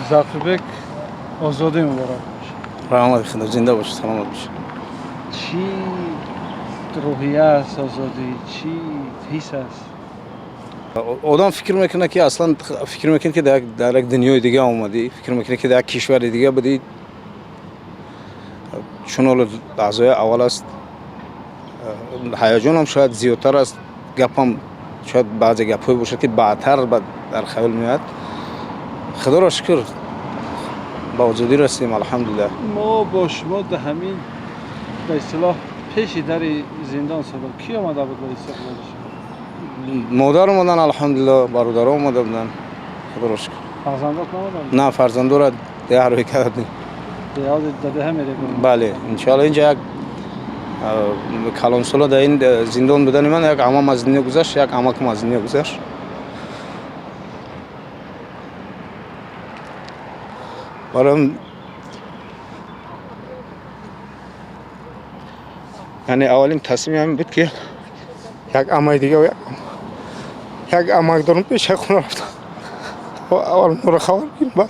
Зафарбек, озодӣ муборак бошад. Раҳмат Худо, зинда бошед, саломат бошед. Чӣ рӯҳия аст озодӣ, чӣ ҳис аст? Одам фикр мекунад, ки аслан фикр мекунад, ки дар як дунёи дига омадӣ, фикр мекунад, ки дар як кишвари дига будӣ, чун ҳоло лаҳзаҳои аввал аст, ҳаяҷонам шояд зиёдтар аст, гапам шояд баъзе гапҳое бошад, ки баъдтар дар хаёл меояд. Худоро шукр, ба озодӣ расидем, алҳамдулиллаҳ. Мо бо шумо дар ҳамин, ба истилоҳ, пеши дари зиндон суҳбат. Кӣ омада буд ба истиқболи шумо? Модар омадан, алҳамдулиллаҳ, бародаро омада буданд, худоро шукр. Фарзандот наомаданд? На, фарзандора деҳа рӯй кардем. Деҳа мерем? Бале, иншоалло. Инҷа як калонсола дар ин зиндон будани ман як амам аз дунё гузашт, як амакам аз дунё гузашт. Барои яъне аввалин тасмими ҳамин буд, ки як амаи дига, як амак дорам, пеши хона рафтам, аввал моро хабар гирем, баъд.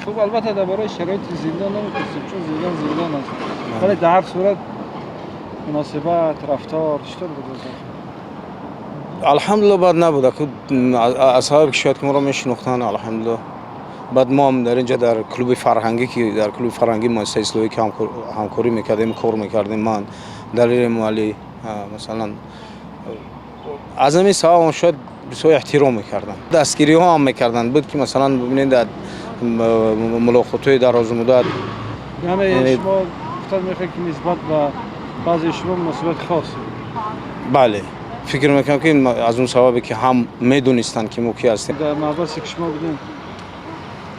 Хуб, албатта, дар бораи шароити зиндон намепурсем, чун зиндон зиндон аст, вале дар ҳар сурат муносибат, рафтор чӣ тавр буд? Алҳамдулилло, бад набуд. Аз сабаби ки шояд ки моро мешинохтанд, алҳамдулилло. Баъд мо ҳам дар инҷа дар клуби фарҳангӣ, ки дар клуби фарҳангии муассисаи ислоҳӣ ки ҳамкорӣ мекардем, кор мекардем, ман, Далери Эмомалӣ, масалан, аз ҳамин сабаб шояд бисёр эҳтиром мекарданд, дастгириҳо ҳам мекарданд. Буд ки, масалан, бибинед, дар мулоқотҳои дарозмуддат. Яъне шумо гуфтан мехоҳед, ки нисбат ба баъзеи шумо муносибати хос? Бале, фикр мекунам, ки аз он сабабе ки ҳам медонистанд, ки мо ки ҳастем. Дар маҳбасе ки шумо будем,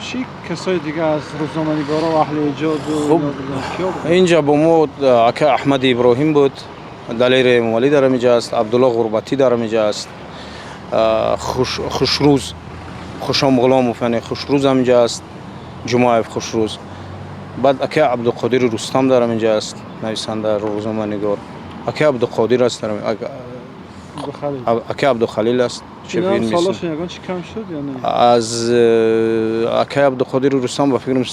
чӣ касои дига аз рӯзноманигоро ва аҳли эҷоду? Инҷа бо мо ака Аҳмади Иброҳим буд, Далери Эмомалӣ дар ҳаминҷа аст, Абдулло Ғурбатӣ дар ҳаминҷа аст, Хушрӯз, Хушом Ғуломов, яъне Хушрӯз ҳаминҷа аст, Ҷумаев Хушрӯз. Баъд ака Абдуқодири Рустам дар ҳаминҷа аст, нависанда, рӯзноманигор, ака Абдуқодир аст, ака Абдухалил аст. Аз акаи Абдуқодири Рустам, ба фикрам,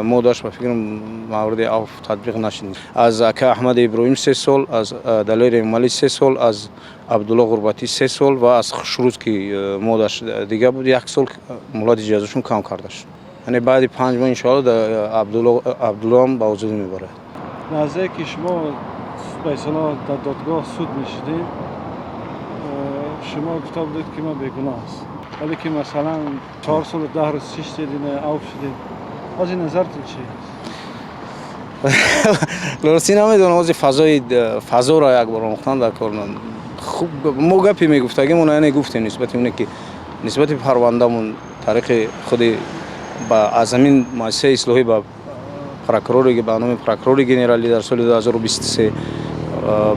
моддаш, ба фикрам, мавриди афв татбиқ нашуд. Аз акаи Аҳмади Иброҳим 3 сол, аз Далери Эмомалӣ 3 сол, аз Абдулло Ғурбатӣ 3 сол ва аз Хушрӯз, ки моддаш дига буд, як сол муҳлати ҷазошон кам карда шуд. Яъне баъди 5 моҳ, иншоалло, Абдуллоам ба озодӣ мебарад. Лаҳзае ки шумо, ба истилоҳ, дар додгоҳ суд мешудед, шумо гуфта будед, ки ман бегуноҳ аст, вале ки, масалан, 4 солу 10 рӯз шиштед, ина авф шудед. Ҳозир назартон чи? Ростӣ намедонам, ҳозир фазои фазоро як бор омӯхтан дар кор. Хуб, мо гапе мегуфтагимон, яъне гуфтем нисбати оне ки нисбати парвандамон тариқи худи аз ҳамин муассисаи ислоҳӣ ба прокурори, ба номи прокурори генералӣ дар соли 2023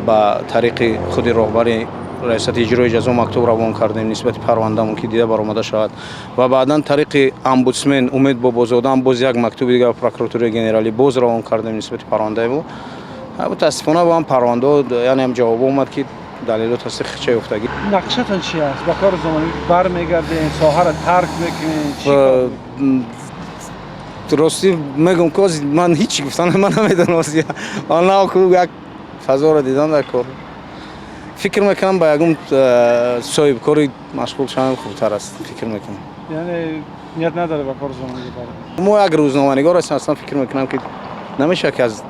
ба тариқи худи роҳбари раёсати иҷрои ҷазо мактуб равон кардем нисбати парвандамон, ки дида баромада шавад, ва баъдан тариқи омбудсмен Умед Бобозодаам боз як мактуби дигар прокуратураи генералӣ боз равон кардем нисбати парвандаи мо. Мутаассифона, ба ҳам парвандао, яъне ҳам ҷавоб омад, ки далело тасдиқ ча ёфтагӣ. Нақшатон чи аст? Ба кори рӯзноманигӣ бармегардем, соҳаро тарк мекунем? Ростӣ мегӯм, ки ман ҳеҷ гуфтан ман намедонам. Як фазоро дидан дар кор, фикр мекунам, ба ягон соҳибкори машғул шавам хубтар аст, фикр мекунам. Яъне ният надорӣ ба кори рӯзноманигӣ барӣ? Мо як рӯзноманигор ҳастем. Аслан фикр мекунам, ки намешавад, ки аз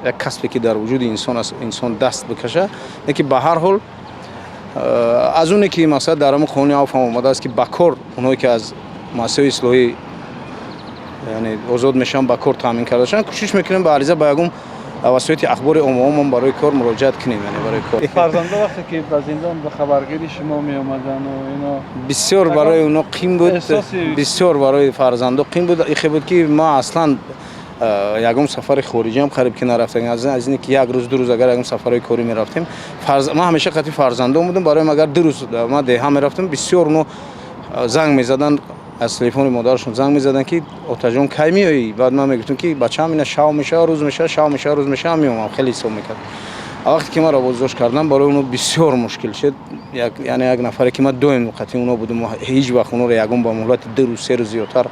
як касбе, ки дар вуҷуди инсон аст, инсон даст бикашад. Лекин ба ҳар ҳол, аз оне ки, масалан, дар ҳамон қонуни авф ҳам омадааст, ки ба кор онҳое ки аз муассисаҳои ислоҳӣ, яъне, озод мешаванд, ба кор таъмин карда шаванд. Кӯшиш мекунем, ба ариза ба ягон васоити ахбори оммаомон барои кор муроҷиат кунем, яъне барои кор. Фарзандо вақте ки ба зиндон ба хабаргири шумо меомаданд ино? Бисёр барои оно қим буд, бисёр барои фарзандо қим буд. Ихе буд, ки ма аслан ягон сафари хориҷиам қариб ки нарафтагим. Аз ине ки як рӯз, 2 рӯз агар ягон сафарҳои корӣ мерафтем, ман ҳамеша қати фарзандон будам. Бароям агар 2 рӯз ман деҳа мерафтам, бисёр оно занг мезаданд, аз телефони модарашон занг мезаданд, ки отаҷон, кай меоӣ? Баъд ман мегуфтам, ки бачаам, ина шав мешава, рӯз мешава, шав мешава, рӯз мешава, меомам. Хеле ҳисоб мекард. Вақте ки маро боздошт кардан, барои оно бисёр мушкил шуд. Яъне як нафаре ки ман доим қатъи оно будам, ҳеҷ вақт онро ягон ба муҳлати 2 рӯз, 3 рӯз зиёдтар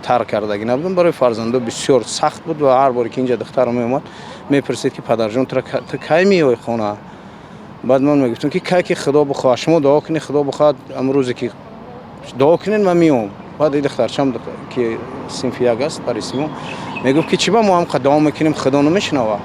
тарк кардагӣ набудам. Барои фарзандо бисёр сахт буд. Ва ҳар боре ки инҷа духтарам меомад, мепурсид, ки падарҷон, ту кай меои хона? Баъд ман мегуфтам, ки кай ки Худо бихоҳад, шумо дуо кунед, Худо бихоҳад, амрӯзе ки дуо кунед, ман меом. Баъд духтарчам, ки синфи як аст, Парисимо, мегуфт, ки чӣ ба мо ҳам дуо мекунем, Худо намешунава?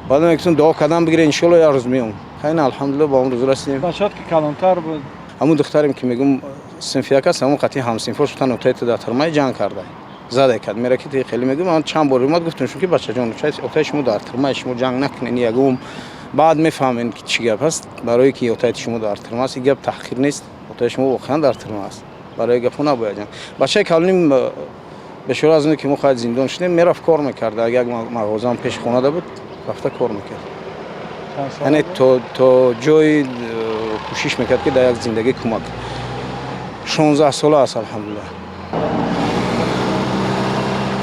Баъд мегуфтам, дуо кардан бигире, иншоалло, як рӯз меом. Хайна, алҳамдулилла, ба он рӯз расидем. Бачаат ки калонтар буд? Ҳамун духтарем, ки мегум, синфи як аст, ҳамун қатъи ҳамсинфош гуфтан, отаи дар тюрьма ҷанг карда, зада кард мера, ки хеле мегум. Ман чанд бор омад, гуфтам ки бачаҷон, отаи шумо дар тюрьма, шумо ҷанг накунед, ягум баъд мефаҳмед, ки чӣ гап аст. Барое ки отаи шумо дар тюрьма аст, ин гап таҳқир нест. Отаи шумо воқеан дар тюрьма аст, барои гапҳо набояд ҷанг. Бачаи калоним бешора аз оне ки мо хоҳад зиндон шудем, мерафт, кор мекард. Як мағозаам пеши хонада буд, рафта кор мекард. Яъне то ҷои кӯшиш мекард, ки дар як зиндагӣ кӯмак. 16 сола аст, алҳамдулилла.